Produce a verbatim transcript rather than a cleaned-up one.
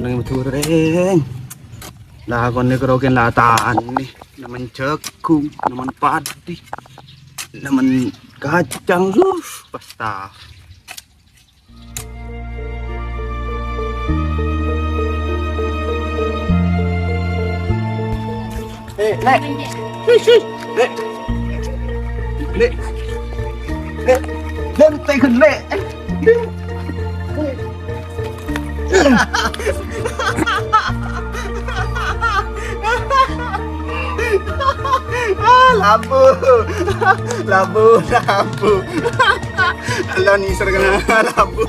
Neng Madhureng. Lakon nèko roken la tanè. Nemmen jhâghung, nemmen padhi, nemmen kacang, uh, pas ta. Eh, Lè'. Hi, hi. Lè'. Lè'. Lè'. Lè', tèghâ, Lè'. Ah, labu. Labu, labu. Allah, nèser kèna labu.